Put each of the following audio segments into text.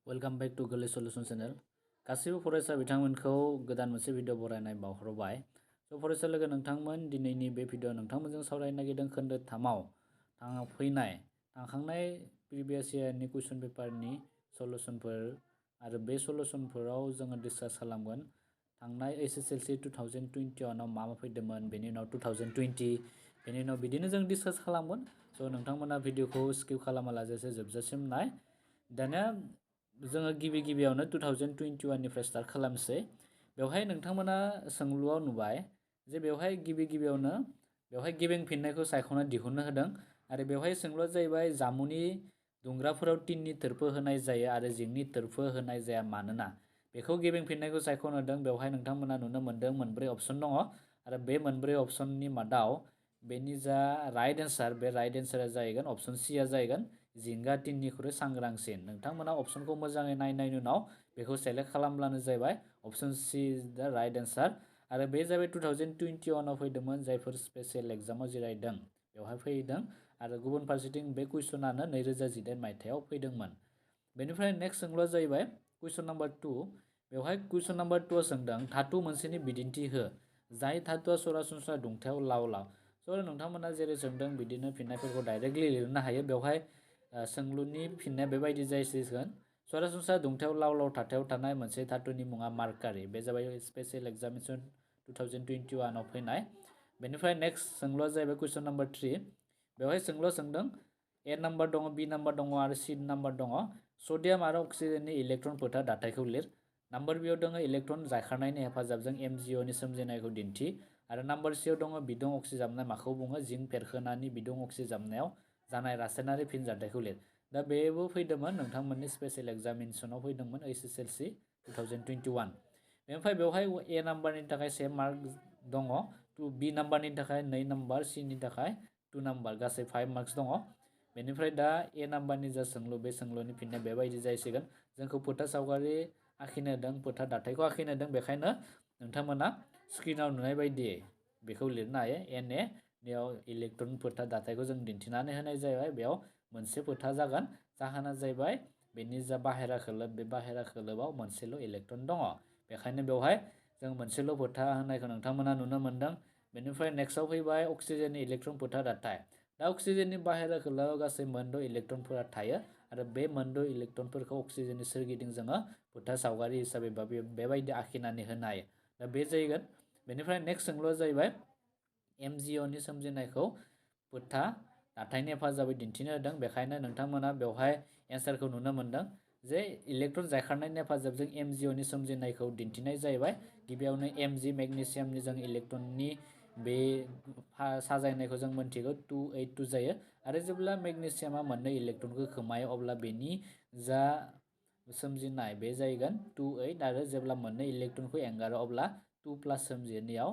Welcome back to गोरलै solution channel. गासैबो फरायसा बिथांमोनखौ गोदान मोनसे भिडिअ बरायनाय बावहरबाय। स' फरायसा लोगो नोंथांमोन, दिनैनि बे भिडिअ नोंथांमोनजों सावरायनो नागिरदों खोन्दो 3आव थांखांनाय प्रिभियास इयारनि कुइसन पेपारनि सलुशनफोर आरो बे सलुशनफोराव जोङो डिसकास खालामगोन। थांनाय HSLC 2021आव मा फैदोंमोन, बेनि उनाव 2020, बेनि उनाव बिदिनो जों डिसकास खालामगोन। स' नोंथांमोना भिडिअखौ स्किप खालामालासे जोबजासिम नाय। दानिया जोङो गिबियावनो 2021निफ्राय स्टार्ट खालामसै। बेवहाय नोंथांमोना सोंलुआव नुबाय जे बेवहाय गिबियावनो बेवहाय गिबिं फिननायखौ सायख'ना दिहुननो होदों आरो बेवहाय सोंलुआ जाहैबाय जामुनि दुंग्राफोराव टिननि थोरफो होनाय जायो आरो जिंनि थोरफो होनाय जाया मानोना। बेखौ गिबिं फिननायखौ सायख'नो होदों। बेवहाय नोंथांमोना नुनो मोन्दों मोनब्रै अपसन दङ आरो बे मोनब्रै अपसननि मादाव बेनि जा राइट एन्सार, बे राइट एन्सारा जाहैगोन अपसन सिआ जाहैगोन जिंगा टिननिख्रुइ सांग्रांसिन। नोंथांमोना अपसनखौ मोजाङै नायनायनि उनाव बेखौ सेलेक्ट खालामब्लानो जाबाय अपसन सि इज द राइट एन्सार। आरो बे जाबाय 2021आव फैदोंमोन, जायफोर स्पेसियेल एग्जामाव जिरायदों बेवहाय फैदों आरो गुबुन फारसेथिं बे कुइसनानो 2018 मायथाइयाव फैदोंमोन। बेनिफ्राय नेक्स्ट सोंलुआ जाहैबाय कुइसन नाम्बार 2। बेवहाय कुइसन नाम्बार 2आव सोंदों धातु मोनसेनि बिदिन्थि हो जाय धातुआ सरासनस्रा दुंथायाव लाव। स' नोंथांमोना जेरै सोंदों बिदिनो फिननायफोरखौ डाइरेक्टलि लिरनो हायो। बेवहाय सोंलुनि फिननाया बेबायदि जासिगोन सरासनस्रा दुंथायाव लाव थाथायाव थानाय मोनसे धातुनि मुङा मार्कारि। बे जाबाय स्पेसियेल एग्जामिनेसन 2021आव फैनाय। बेनिफ्राय नेक्स्ट सोंलुआ जाहैबाय कुइसन नाम्बार 3। बेवहाय सोंलुआ सोंदों ए नाम्बार दङ, बि नाम्बार दङ आरो सि नाम्बार दङ। सडियाम आरो अक्सिजेननि इलेक्ट्रन फोथार दाथायखौ लिर। नाम्बार बियाव दङ इलेक्ट्रन जायखारनायनि हेफाजाबजों MgOनि सोमजिनायखौ दिन्थि आरो नाम्बार सियाव दङ बिदुं अक्सिजाबनाय माखौ बुङो, जिं फेरखोनानि बिदुं अक्सिजाबनायाव जानाय रासायनारि फिनजाथायखौ लिर। दा बेबो फैदोंमोन नोंथांमोननि स्पेसियेल एग्जामिनेसनाव फैदोंमोन HSLC 2021। बेनिफ्राय बेवहाय ए नाम्बारनि थाखाय 1 मार्क दङ, बि नाम्बारनि थाखाय 2 नाम्बार, सिनि थाखाय 2 नाम्बार, गासै 5 मार्क्स दङ। बेनिफ्राय दा ए नाम्बारनि जा सोंलु, बे सोंलुनि फिननाया बेबायदि जासिगोन जोंखौ फोथार सावगारि आखिनो होदों, फोथार दाथायखौ आखिनो होदों, बेखायनो नोंथांमोना स्क्रिनाव नुनाय बायदियै बेखौ लिरनो हायो। NA बेयाव इलेक्ट्रन फोथार दाथायखौ जों दिन्थिनानै होनाय जाबाय। बेयाव मोनसे फोथार जागोन, जाहोना जाहैबाय बेनि जा बाहेरा खोलोब, बे बाहेरा खोलोबाव मोनसेल' इलेक्ट्रन दङ, बेखायनो बेवहाय जों मोनसेल' फोथार होनायखौ नोंथांमोना नुनो मोन्दों। बेनिफ्राय नेक्स्टआव फैबाय अक्सिजेननि इलेक्ट्रन फोथार दाथाय। दा अक्सिजेननि बाहेरा खोलोबाव गासै मोनद' इलेक्ट्रनफोरा थायो आरो बे मोनद' इलेक्ट्रनफोरखौ अक्सिजेननि सोरगिदिं जोङो फोथार सावगारि हिसाबै बेबायदि आखिनानै होनो हायो। दा बे जाहैगोन। बेनिफ्राय नेक्स्ट सोंलुआ जाहैबाय MgOनि सोमजिनायखौ फोथार दाथायनि हेफाजाबै दिन्थिनो होदों, बेखायनो नोंथांमोना बेवहाय एन्सारखौ नुनो मोन्दों जे इलेक्ट्रन जायखारनायनि हेफाजाबजों MgOनि सोमजिनायखौ दिन्थिनाय जाहैबाय। गिबियावनो Mg मेग्नेसियामनि जों इलेक्ट्रननि बे साजायनायखौ जों मोनथिगौ 282 जायो आरो जेब्ला मेग्नेसियामा मोननै इलेक्ट्रनखौ खोमायो अब्ला बेनि जा सोमजिनाय बे जाहैगोन 28 आरो जेब्ला मोननै इलेक्ट्रनखौ एंगारो अब्ला 2+ सोमजिनायाव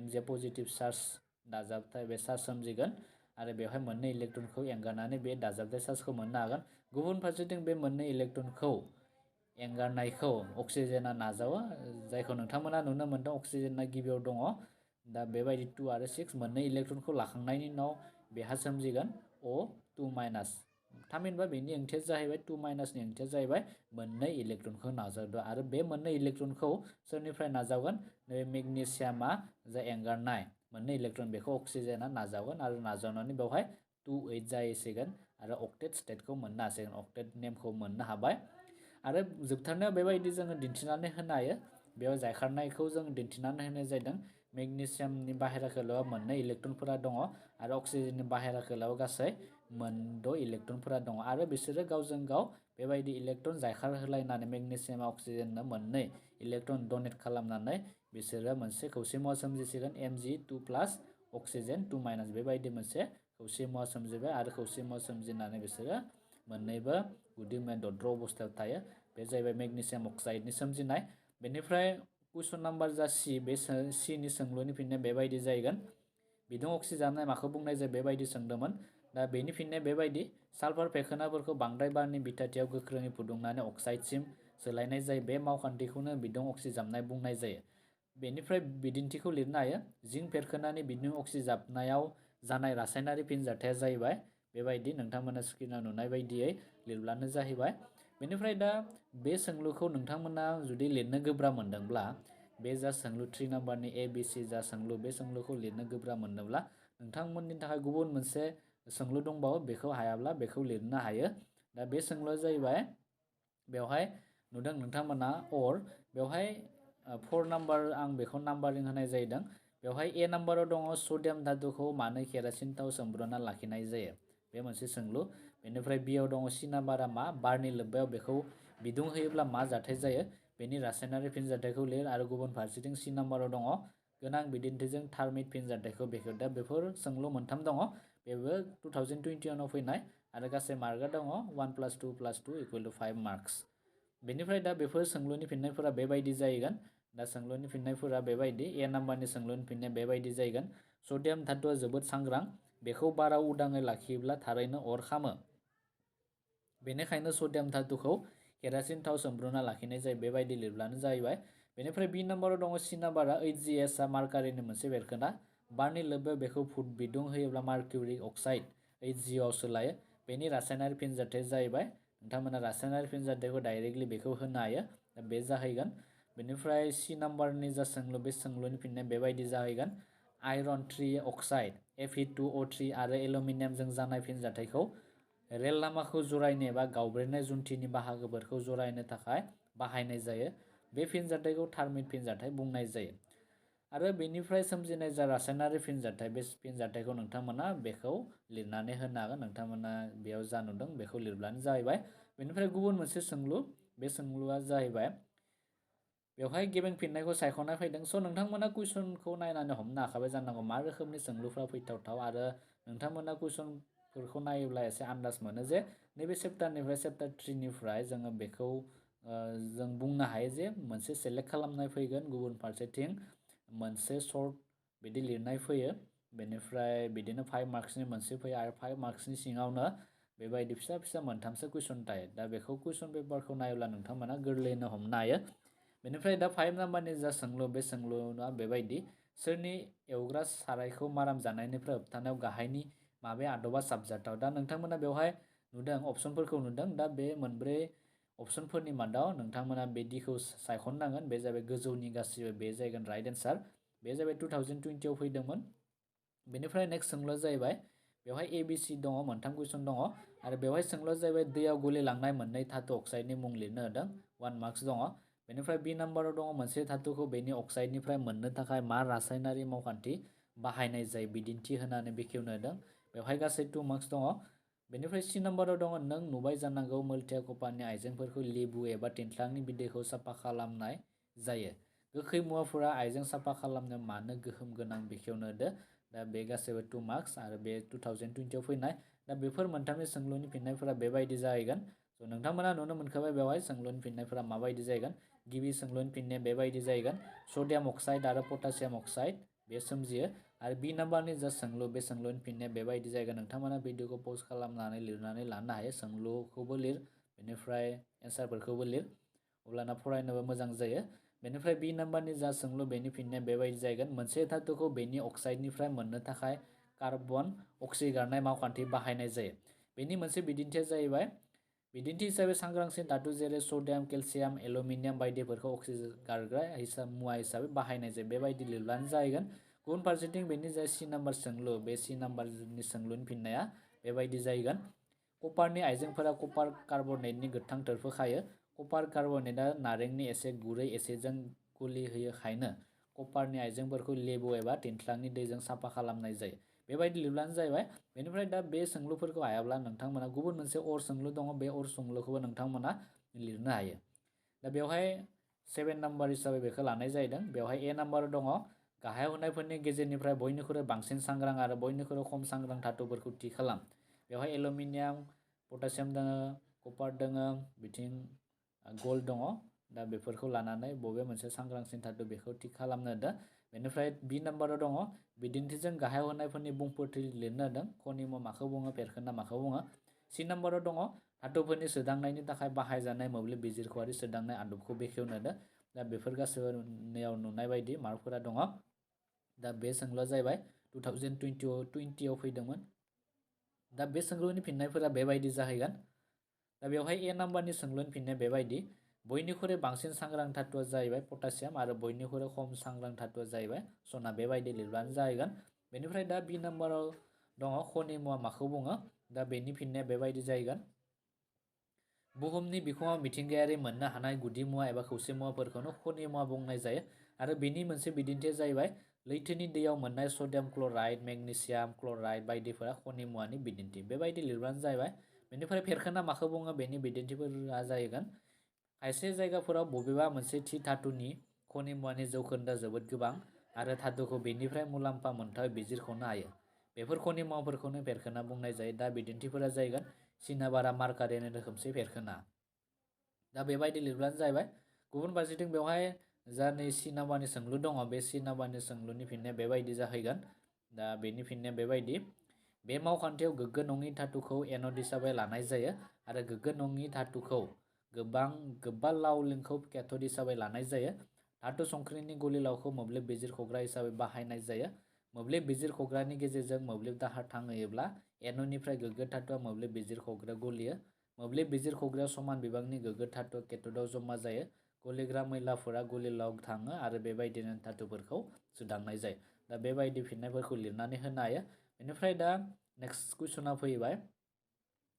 Mg पजिटिभ चार्ज दाजाबथाय बे चार्ज सोमजिगोन आरो बेवहाय मोननै इलेक्ट्रनखौ एंगारनानै बे दाजाबथाय चार्जखौ मोननो हागोन। गुबुन फारसेथिं बे मोननै इलेक्ट्रनखौ एंगारनायखौ अक्सिजेना नाजावो, जायखौ नोंथांमोना नुनो मोन्दों अक्सिजेना गिबियाव दङ। दा बेबायदि 2 आरो 6 मोननै इलेक्ट्रनखौ लाखांनायनि उनाव बेहा सोमजिगोन O2-। थामहिनबा बेनि ओंथिया जाहैबाय 2- नि ओंथिया जाहैबाय मोननै इलेक्ट्रनखौ नाजावदो आरो बे मोननै इलेक्ट्रनखौ सोरनिफ्राय नाजावगोन, बे मेग्नेसियामा जा एंगारनाय मोननै इलेक्ट्रन बेखौ अक्सिजेना नाजावगोन आरो नाजावनानै बेवहाय 28 जाहैसिगोन आरो अक्टेट स्टेटखौ मोननो हासिगोन, अक्टेट नेमखौ मोननो हाबाय। आरो जोबथारनायाव बेबायदि जोङो दिन्थिनानै होनो हायो। बेयाव जायखारनायखौ जों दिन्थिनानै होनाय जादों। मेग्नेसियामनि बाहेरा खोलोबाव मोननै इलेक्ट्रनफोरा दङ आरो अक्सिजेननि बाहेरा खोलोबाव गासै मोनद' इलेक्ट्रनफोरा दङ आरो बिसोरो गावजों गाव बेबायदि इलेक्ट्रन जायखार होलायनानै मेग्नेसियामा अक्सिजेननो मोननै इलेक्ट्रन डनेट खालामनानै बिसोरो मोनसे खौसे मुवा सोमजिसिगोन Mg2+ अक्सिजेन 2-। बेबायदि मोनसे खौसे मुवा सोमजिबाय आरो खौसे मुवा सोमजिनानै बिसोरो मोननैबो गुदि मुवा दद्र' अबस्थायाव थायो। बे जाहैबाय मेग्नेसियाम अक्साइडनि सोमजिनाय। बेनिफ्राय कुइसन नाम्बार जा सि, बे सिनि सोंलुनि फिननाया बेबायदि जाहैगोन बिदुं अक्सिजाबनाय माखौ बुंनाय जायो बेबायदि सोंदोंमोन। दा बेनि फिननाया बेबायदि सालफार फेखोनाफोरखौ बांद्राय बारनि बिथाथियाव गोख्रोङै फुदुंनानै अक्साइडसिम सोलायनाय जायो, बे मावखान्थिखौनो बिदुं अक्सिजाबनाय बुंनाय जायो। बेनिफ्राय बिदिन्थिखौ लिरनो हायो जिं फेरखोनानि बिदुं अक्सिजाबनायाव जानाय रासायनारि फिनजाथाया जाहैबाय बेबायदि नोंथांमोना स्क्रिनाव नुनाय बायदियै लिरब्लानो जाहैबाय। बेनिफ्राय दा बे सोंलुखौ नोंथांमोना जुदि लिरनो गोब्राब मोनदोंब्ला बे जा सोंलु 3 नाम्बारनि ABC जा सोंलु बे सोंलुखौ लिरनो गोब्राब मोनदोंब्ला नोंथांमोननि थाखाय गुबुन मोनसे सोंलु दंबावो बेखौ हायाब्ला बेखौ लिरनो हायो। दा बे सोंलुआ जाहैबाय बेवहाय नुदों नोंथांमोना बेवहाय 4 नाम्बार आं बेखौ नाम्बारिं होनाय जादों। बेवहाय ए नाम्बाराव दङ सडियाम धातुखौ मानो केरासिन थाव सोमब्रना लाखिनाय जायो बे मोनसे सोंलु। बेनिफ्राय बियाव दङ सि नाम्बारा मा बारनि लोब्बायाव बेखौ बिदुं होयोब्ला मा जाथाय जायो बेनि रासायनारि फिनजाथायखौ लिर आरो गुबुन फारसेथिं सि नाम्बाराव दङ गोनां बिदिन्थिजों थार्मिक फिनजाथायखौ बेखेव। दा बेफोर सोंलु मोनथाम दङ बेबो 2021 फैनाय आरो गासै मार्कआ दङ 1 + 2 + 2 = 5 मार्क्स। बेनिफ्राय दा बेफोर सोंलुनि फिननायफोरा बेबायदि जाहैगोन। दा सोंलुनि फिननायफोरा बेबायदि ए नाम्बारनि सोंलुनि फिननाया बेबायदि जाहैगोन सडियाम धातुआ जोबोद सांग्रां बेखौ बाराव उदाङै लाखियोब्ला थारैनो अर खामो बेनिखायनो सडियाम धातुखौ केरासिन थाव सोमब्रना लाखिनाय जायो बेबायदि लिरब्लानो जाहैबाय। बेनिफ्राय बि नाम्बाराव दङ सि नाम्बारा HGS आ मार्कारिनि मोनसे बेरखोना बारनि लोब्बायाव बेखौ फुट बिदुं होयोब्ला मार्किउरिक अक्साइड HGO आव सोलायो बेनि रासायनारि फिनजाथाया जाहैबाय नोंथांमोना रासायनारि फिनजाथायखौ डाइरेक्टलि बेखौ होनो हायो बे जाहैगोन। बेनिफ्राय सि नाम्बारनि जा सोंलु बे सोंलुनि फिननाया बेबायदि जाहैगोन आयरन 3 अक्साइड Fe2O3 आरो एलुमिनियामजों जानाय फिनजाथायखौ रेल लामाखौ जरायनो एबा गावब्रेनाय जुन्थिनि बाहागोफोरखौ जरायनो थाखाय बाहायनाय जायो बे फिनजाथायखौ थार्मिक फिनजाथाय बुंनाय जायो। आरो बेनिफ्राय सोमजिनाय जा रासायनारि फिनजाथाय बे फिनजाथायखौ नोंथांमोना बेखौ लिरनानै होनो हागोन। नोंथांमोना बेयाव जा नुदों बेखौ लिरब्लानो जाहैबाय। बेनिफ्राय गुबुन मोनसे सोंलु बे सोंलुआ जाहैबाय बेवहाय गेबें फिननायखौ सायख'ना फैदों। स' नोंथांमोना कुइसनखौ नायनानै हमनो हाखाबाय जानांगौ मा रोखोमनि सोंलुफ्रा फैथावथाव आरो नोंथांमोना कुइसनफोरखौ नायोब्ला एसे आन्दाज मोनो जे नैबे चेप्टारनिफ्राय चेप्टार 3 निफ्राय जोङो बेखौ जों बुंनो हायो जे मोनसे सेलेक्ट खालामनाय फैगोन गुबुन फारसेथिं मोनसे सर्ट बिदि लिरनाय फैयो बेनिफ्राय बिदिनो 5 मार्क्सनि मोनसे फैयो आरो 5 मार्क्सनि सिङावनो बेबायदि फिसा फिसा मोनथामसो कुइसन थायो। दा बेखौ कुइसन पेपारखौ नायोब्ला नोंथांमोना गोरलैयैनो हमनो हायो। बेनिफ्राय दा 5 नाम्बारनि जा सोंलु बे सोंलुआ बेबायदि सोरनि एवग्रा सारायखौ माराम जानायनिफ्राय होबथानायाव गाहायनि माबे आदबा साबजाथाव। दा नोंथांमोना बेवहाय नुदों अपसनफोरखौ नुदों। दा बे मोनब्रै अपसनफोरनि मादाव नोंथांमोना बे डिखौ सायख'नो नांगोन बे जाबाय गोजौनि गासिबो बे जागोन राइट एन्सार। बे जाबाय 2020 आव फैदोंमोन। बेनिफ्राय नेक्स्ट सोंलुआ जाहैबाय बेवहाय ABC दङ मोनथाम कुइसन दङ आरो बेवहाय सोंलुआ जाहैबाय दैयाव गलिलांनाय मोननै धातु अक्साइडनि मुं लिरनो होदों 1 मार्क्स दङ। बेनिफ्राय बि नाम्बाराव दङ मोनसे धातुखौ बेनि अक्साइडनिफ्राय मोननो थाखाय मा रासायनारि मावखान्थि बाहायनाय जायो बिदिन्थि होनानै बेखेवनो होदों बेवहाय गासै 2 मार्क्स दङ। बेनिफ्राय सि नाम्बाराव दङ नों नुबाय जानांगौ मोल्टिया कपारनि आइजेंफोरखौ लेबु एबा थिंख्लांनि बिदैखौ साफा खालामनाय जायो गोखै मुवाफोरा आइजें साफा खालामनो मानो गोहोम गोनां बेखेवनो होदो। दा बे गासैबो 2 मार्क्स आरो बे 2020 आव फैनाय। दा बेफोर मोनथामनि सोंलुनि फिननायफोरा बेबायदि जाहैगोन। स' नोंथांमोना नुनो मोनखाबाय बेवहाय सोंलुनि फिननायफोरा माबायदि जाहैगोन। गिबि सोंलुनि फिननाया बेबायदि जाहैगोन सडियाम अक्साइड आरो पटासियाम अक्साइड बे सोमजियो आरो बि नाम्बारनि जा सोंलु बे सोंलुनि फिननाया बेबायदि जाहैगोन। नोंथांमोना भिडिअखौ पज खालामनानै लिरनानै लानो हायो सोंलुखौबो लिर बेनिफ्राय एन्सारफोरखौबो लिर अब्लाना फरायनोबो मोजां जायो। बेनिफ्राय बि नाम्बारनि जा सोंलु बेनि फिननाया बेबायदि जाहैगोन मोनसे धातुखौ बेनि अक्साइडनिफ्राय मोननो थाखाय कार्बन अक्सिगारनाय मावखान्थि बाहायनाय जायो। बेनि मोनसे बिदिन्थिया जाहैबाय बिदिन्थि हिसाबै सांग्रांसिन धातु जेरै सडियाम केलसियाम एलुमिनियाम बायदिफोरखौ अक्सिगारग्रा मुवा हिसाबै बाहायनाय जायो बेबायदि लिरब्लानो जाहैगोन। गुबुन फारसेथिं बेनि जा सि नाम्बार सोंलु बे सि नाम्बारनि सोंलुनि फिननाया बेबायदि जाहैगोन कपारनि आइजेंफोरा कपार कार्बनेटनि गोथां थोरफो खायो। कपार कार्बनेटआ नारेंनि एसे गुरै एसेजों गलिहोयोखायनो कपारनि आइजेंफोरखौ लेबु एबा थिंख्लांनि दैजों साफा खालामनाय जायो बेबायदि लिरब्लानो जाहैबाय। बेनिफ्राय दा बे सोंलुफोरखौ हायाब्ला नोंथांमोना गुबुन मोनसे सोंलु दङ बे सोंलुखौबो नोंथांमोना लिरनो हायो। दा बेवहाय 7 नाम्बार हिसाबै बेखौ लानाय जाहैदों। बेवहाय ए नाम्बार दङ गाहायाव होनायफोरनि गेजेरनिफ्राय बयनिख्रुइ बांसिन सांग्रां आरो बयनिख्रुइ खम सांग्रां धातुफोरखौ थि खालाम। बेवहाय एलुमिनियाम पटासियाम दङ कपार दङ बिथिं गल्ड दङ। दा बेफोरखौ लानानै बबे मोनसे सांग्रांसिन धातु बेखौ थि खालामनो होदों। बेनिफ्राय बि नाम्बाराव दङ बिदिन्थिजों गाहायाव होनायफोरनि बुंफोरथि लिरनो होदों खनिम माखौ बुङो फेरखोन्दा माखौ बुङो। सि नाम्बाराव दङ धातुफोरनि सोदांनायनि थाखाय बाहायजानाय मोब्लिब बिजिरख'आरि सोदांनाय आदबखौ बेखेवनो होदों। दा बेफोर गासैबो नुनाय बायदि मार्कफोरा दङ। दा बे सोंलुआ जाहैबाय 2020 आव फैदोंमोन। दा बे सोंलुनि फिननायफोरा बेबायदि जाहैगोन। दा बेवहाय ए नाम्बारनि सोंलुनि फिननाया बेबायदि बयनिख्रुइ बांसिन सांग्रां धातुआ जाहैबाय पटासियाम आरो बयनिख्रुइ खम सांग्रां धातुआ जाहैबाय सना बेबायदि लिरबानो जाहैगोन। बेनिफ्राय दा बि नाम्बाराव दङ खनि मुवा माखौ बुङो? दा बेनि फिननाया बेबायदि जाहैगोन बुहुमनि बिखुङाव मिथिंगायारि मोननो हानाय गुदि मुवा एबा खौसे मुवाफोरखौनो खनि मुवा बुंनाय जायो आरो बेनि मोनसे बिदिन्थिया जाहैबाय लैथोनि दैयाव मोननाय सडियाम क्लराइड मेग्नेसियाम क्लराइड बायदिफोरा खनि मुवानि बिदिन्थि बेबायदि लिरबानो जाहैबाय। बेनिफ्राय फेरखोना माखौ बुङो बेनि बिदिन्थिफोरा जाहैगोन खायसे जायगाफोराव बबेबा मोनसे थि धातुनि खनि मुवानि जौखोन्दोआ जोबोद गोबां आरो धातुखौ बेनिफ्राय मुलाम्फा मोनथावै बिजिरख'नो हायो बेफोर खनि मुवाफोरखौनो फेरखोना बुंनाय जायो। दा बिदिन्थिफोरा जाहैगोन सिनाबारा मार्कारेनि रोखोमसे फेरखोना। दा बेबायदि लिरब्लानो जाहैबाय। गुबुन फारसेथिं बेवहाय जा नै सि नाम्बारनि सोंलु दङ बे सि नाम्बारनि सोंलुनि फिननाया बेबायदि जाहैगोन। दा बेनि फिननाया बेबायदि बे मावखान्थियाव गोग्गो नङि धातुखौ एन'ड हिसाबै लानाय जायो आरो गोग्गो नङि धातुखौ गोबा लाव लिंकखौ केथ'ड हिसाबै लानाय जायो। धातु संख्रिनि गलिलावखौ मोब्लिब बिजिरख'ग्रा हिसाबै बाहायनाय जायो। मोब्लिब बिजिरख'ग्रानि गेजेरजों मोब्लिब दाहार थांहोयोब्ला एन'डनिफ्राय गोग्गो धातुआ मोब्लिब बिजिरख'ग्रायाव गलियो। मोब्लिब बिजिरख'ग्रायाव समान बिबांनि गोग्गो धातुआ केथ'डआव जमा जायो। गलिग्रा मैलाफोरा गलिलाव थाङो आरो बेबायदिनो धातुफोरखौ सोदांनाय जायो। दा बेबायदि फिननायफोरखौ लिरनानै होनो हायो। बेनिफ्राय दा नेक्स्ट कुइसना फैबाय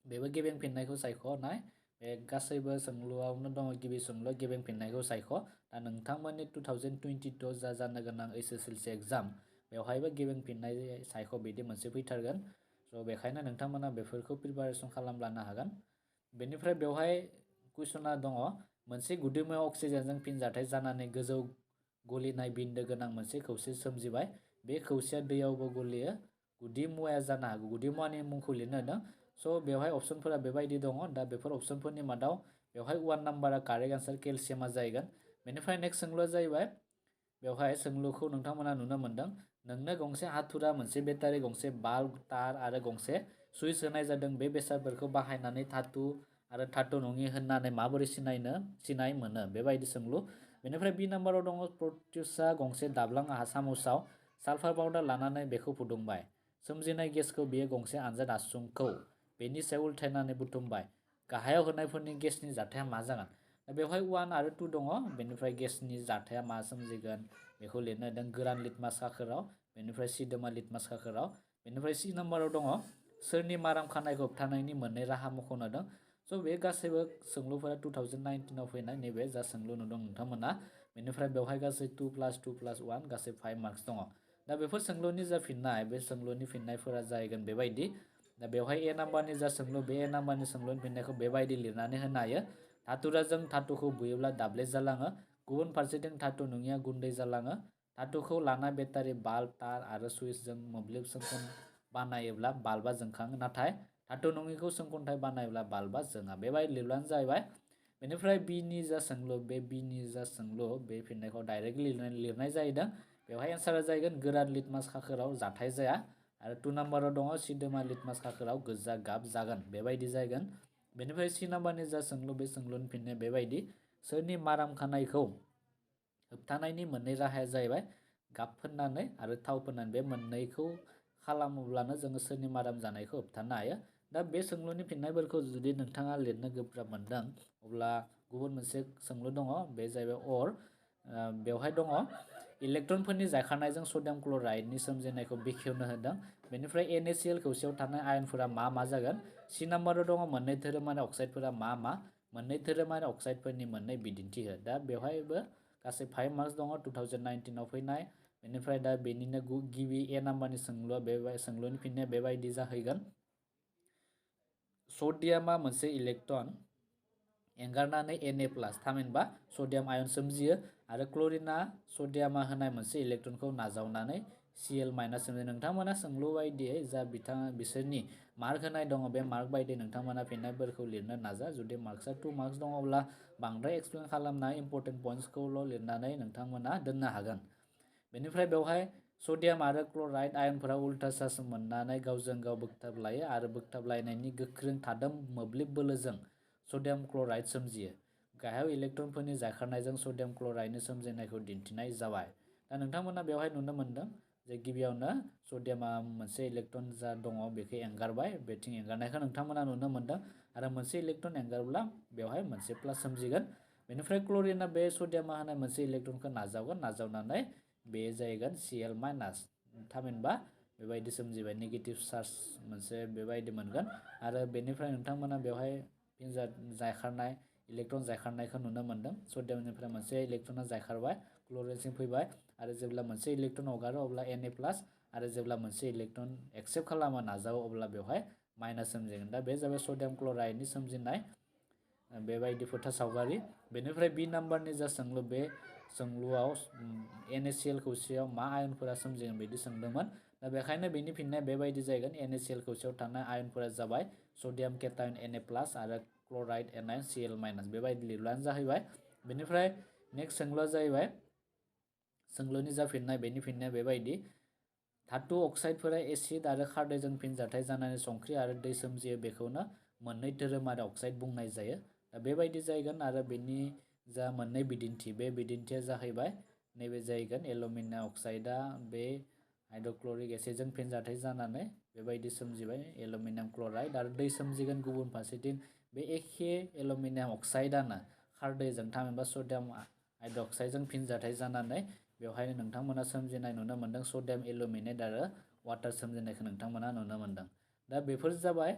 बेबो गेबें फिननायखौ सायख'नाय बे गासैबो सोंलुआवनो दङ गिबि सोंलुआव गेबें फिननायखौ सायख'। दा नोंथांमोननि 2022 जानो गोनां HSLC एग्जाम बेवहायबो गेबें फिननाय सायख' बिदि मोनसे फैथारगोन। स' बेखायनो नोंथांमोना बेफोरखौ प्रिपारेसन खालामलानो हागोन। बेनिफ्राय बेवहाय कुइसना दङ मोनसे गुदुमुवायाव अक्सिजेनजों फिनजाथाय जानानै गोजौ गलिनाय बिन्दो गोनां मोनसे खौसे सोमजिबाय। बे खौसेया दैयावबो गलियो। गुदि मुवाया जानो हागौ गुदि मुवानि मुंखौ लिरनो होदों। स' बेवहाय अपसनफोरा बेबायदि दङ। दा बेफोर अपसनफोरनि मादाव बेवहाय 1 नाम्बारा कारेक्ट आन्सार केलसियामा जाहैगोन। बेनिफ्राय नेक्स्ट सोंलुआ जाहैबाय बेवहाय सोंलुखौ नोंथांमोना नुनो मोनदों नोंनो गंसे हाथुरा मोनसे बेटारि गंसे बाल्ब तार आरो गंसे सुइच होनाय जादों। बे बेसादफोरखौ बाहायनानै धातु आरो धातु नङि होननानै माबोरै सिनाय मोनो बेबायदि सोंलु। बेनिफ्राय बि नाम्बाराव दङ प्रत्युषआ गंसे दाब्लां सामुसआव सालफार पाउडार लानानै बेखौ फुदुंबाय। सोमजिनाय गेसखौ बियो गंसे आनजाद आसुंखौ बेनि सायाव उल्थायनानै बुथुमबाय। गाहायाव होनायफोरनि गेसनि जाथाया मा जागोन? दा बेवहाय 1 आरो 2 दङ। बेनिफ्राय गेसनि जाथाया मा सोमजिगोन बेखौ लिरनो होदों गोरान लिटमास खाखोराव बेनिफ्राय सिदोमा लिटमास खाखोराव। बेनिफ्राय सि नाम्बाराव दङ सोरनि माराम खानायखौ होबथानायनि मोननै राहा मख'नो होदों। स' बे गासैबो सोंलुफोरा 2019आव फैनाय नैबे जा सोंलु नुदों नोंथांमोना। बेनिफ्राय बेवहाय गासै 2 + 2 + 1 गासै 5 मार्क्स दङ। दा बेफोर सोंलुनि जा फिननाय बे सोंलुनि फिननायफोरा जाहैगोन बेबायदि। दा बेवहाय ए नाम्बारनि जा सोंलु बे ए नाम्बारनि सोंलुनि फिननायखौ बेबायदि लिरनानै होनो हायो। धातुराजों धातुखौ बुयोब्ला दाब्ले जालाङो। गुबुन फारसेथिं धातु नङिया गुन्दै जालाङो। धातुखौ लाना बेटारि बाल्ब तार आरो सुइचजों मोब्लिब सोंखुं बानायोब्ला बाल्बा जोंखाङो नाथाय धातु नङिखौ सोंखुंथाय बानायोब्ला बाल्बा जोङा बेबायदि लिरब्लानो जाहैबाय। बेनिफ्राय बिनि जा सोंलु बे बिनि जा सोंलु बे फिननायखौ डाइरेक्टलि लिरनाय जाहैदों। बेवहाय एन्सारा जाहैगोन गोरान लिटमास खाखोराव जाथाय जाया आरो 2 नाम्बाराव दङ सिदोमा लिटमास खाखोराव गोजा गाब जागोन बेबायदि जागोन। बेनिफ्राय सि नाम्बारनि जा सोंलु बे सोंलुनि फिननाया बेबायदि सोरनि माराम खानायखौ होबथानायनि मोननै राहाया जाहैबाय गाब फोननानै आरो थाव फोननानै बे मोननैखौ खालामोब्लानो जोङो सोरनि माराम जानायखौ होबथानो हायो। दा बे सोंलुनि फिननायफोरखौ जुदि नोंथाङा लिरनो गोब्राब मोनदों अब्ला गुबुन मोनसे सोंलु दङ बे जाहैबाय अर। बेवहाय दङ इलेक्ट्रनफोरनि जायखारनायजों सडियाम क्लराइडनि सोमजिनायखौ बेखेवनो होदों। बेनिफ्राय NaCl खौसेयाव थानाय आयनफोरा मा मा जागोन? सि नाम्बाराव दङ मोननै धोरोमारि अक्साइडफोरा मा मा? मोननै धोरोमारि अक्साइडफोरनि मोननै बिदिन्थि हो। दा बेवहायबो गासै 5 मार्क्स दङ 2019आव फैनाय। बेनिफ्राय दा बेनिनो गिबि ए नाम्बारनि सोंलुनि फिननाया बेबायदि जाहैगोन सडियामा मोनसे इलेक्ट्रन एंगारनानै Na+ थामहिनबा सडियाम आयन सोमजियो आरो क्लरिनआ सडियामा होनाय मोनसे इलेक्ट्रनखौ नाजावनानै Cl- सोमजियो। नोंथांमोना सोंलु बायदियै जा बिसोरनि मार्क होनाय दङ बे मार्क बायदियै नोंथांमोना फिननायफोरखौ लिरनो नाजा। जुदि मार्क्सआ 2 मार्क्स दङब्ला बांद्राय एक्सप्लेन खालामना इम्परटेन्ट पइन्ट्सखौल' लिरनानै नोंथांमोना दोननो हागोन। बेनिफ्राय बेवहाय सडियाम आरो क्लराइड आयनफोरा उल्था चार्ज मोननानै गावजों गाव बोगथाबलायो आरो बोगथाबलायनायनि गोख्रों थादों मोब्लिब बोलोजों सडियाम क्लराइड सोमजियो। गाहायाव इलेक्ट्रनफोरनि जायखारनायजों सडियाम क्लराइडनि सोमजिनायखौ दिन्थिनाय जाबाय। दा नोंथांमोना बेवहाय नुनो मोनदों जे गिबियावनो सडियामा मोनसे इलेक्ट्रन जा दङ बेखौ एंगारबाय बेथिं एंगारनायखौ नोंथांमोना नुनो मोनदों आरो मोनसे इलेक्ट्रन एंगारब्ला बेवहाय मोनसे प्लास सोमजिगोन। बेनिफ्राय क्लरिना बे सडियामा होनाय मोनसे इलेक्ट्रनखौ नाजावगोन, नाजावनानै बे जाहैगोन Cl माइनास, थामहिनबा बेबायदि सोमजिबाय नेगेटिभ चार्ज मोनसे बेबायदि मोनगोन। आरो बेनिफ्राय नोंथांमोना बेवहाय फिनजाथ जायखारनाय इलेक्ट्रन जायखारनायखौ नुनो मोनदों। सडियामनिफ्राय मोनसे इलेक्ट्रना जायखारबाय, क्लरिनसिम फैबाय, आरो जेब्ला मोनसे इलेक्ट्रन हगारो अब्ला Na+, आरो जेब्ला मोनसे इलेक्ट्रन एक्सेप्ट खालामो नाजावो अब्ला बेवहाय माइनास सोमजिगोन। दा बे जाबाय सडियाम क्लराइडनि सोमजिनाय बेबायदि फोथा सावगारि। बेनिफ्राय बि नाम्बारनि जा सोंलु, बे सोंलुआव NaCl खौसेयाव मा आयनफोरा सोमजिगोन बिदि सोंदोंमोन। दा बेखायनो बेनि फिननाया बेबायदि जागोन। NaCl खौसेयाव थानाय आयनफोरा जाबाय सडियाम केटायन Na+ आरो क्लराइड एनायन Cl-, बेबायदि लिरब्लानो जाहैबाय। बेनिफ्राय नेक्स्ट सोंलुआ जाहैबाय, सोंलुनि जा फिननाय बेनि फिननाया बेबायदि, धातु अक्साइडफोरा एसिड आरो खारदैजों फिनजाथाय जानानै संख्रि आरो दै सोमजियो, बेखौनो मोननै धोरोमारि अक्साइड बुंनाय जायो। दा बेबायदि जाहैगोन। आरो बेनि जा मोननै बिदिन्थि, बे बिदिन्थिया जाहैबाय नैबे जाहैगोन एलुमिनियाम अक्साइडआ बे हाइड्रक्लरिक एसिडजों फिनजाथाय जानानै बेबायदि सोमजिबाय एलुमिनियाम क्लराइड, आरो दै सोमजिगोन गुबुन फारसेथिं बे एखे एलुमिनियाम अक्साइडआनो खारदैजों, थामहिनबा सडियाम हाइड्रक्साइडजों फिनजाथाय जानानै बेवहाय नोंथांमोना सोमजिनाय नुनो मोनदों सडियाम एलुमिनेट आरो वाटार सोमजिनायखौ नोंथांमोना नुनो मोनदों। दा बेफोर जाबाय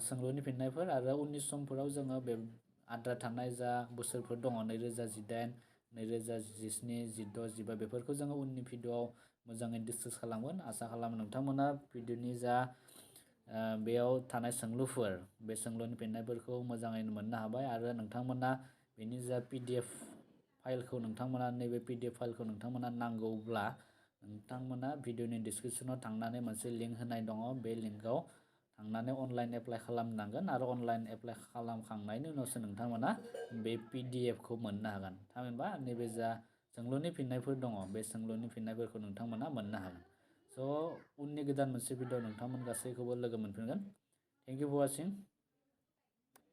सोंलुनि फिननायफोर। आरो उननि समफोराव जोङो बे आद्रा थानाय जा बोसोरफोर दङ 2018, 2017, 16, 17, बेफोरखौ जोङो उननि भिडिअआव मोजाङै डिसकास खालामगोन। आसा खालामो नोंथांमोना भिडिअनि जा बेयाव थानाय सोंलुफोर, बे सोंलुनि फिननायफोरखौ मोजाङैनो मोननो हाबाय। आरो नोंथांमोना बेनि जा PDF फाइलखौ नैबे PDF फाइलखौ नोंथांमोना नांगौब्ला नोंथांमोना भिडिअनि डिसक्रिपसनाव थांनानै मोनसे लिंक होनाय दङ, बे लिंकआव थांनानै अनलाइन एप्लाइ खालामनांगोन। आरो अनलाइन एप्लाइ खालामखांनायनि उनावसो नोंथांमोना बे PDFखौ मोननो हागोन। थामहिनबा नैबे जा सोंलुनि फिननायफोर दङ, बे सोंलुनि फिननायफोरखौ नोंथांमोना मोननो हागोन। स' उननि गोदान मोनसे भिडिअ नोंथांमोन गासैखौबो लोगो मोनफिनगोन। Thank you for वाचिं।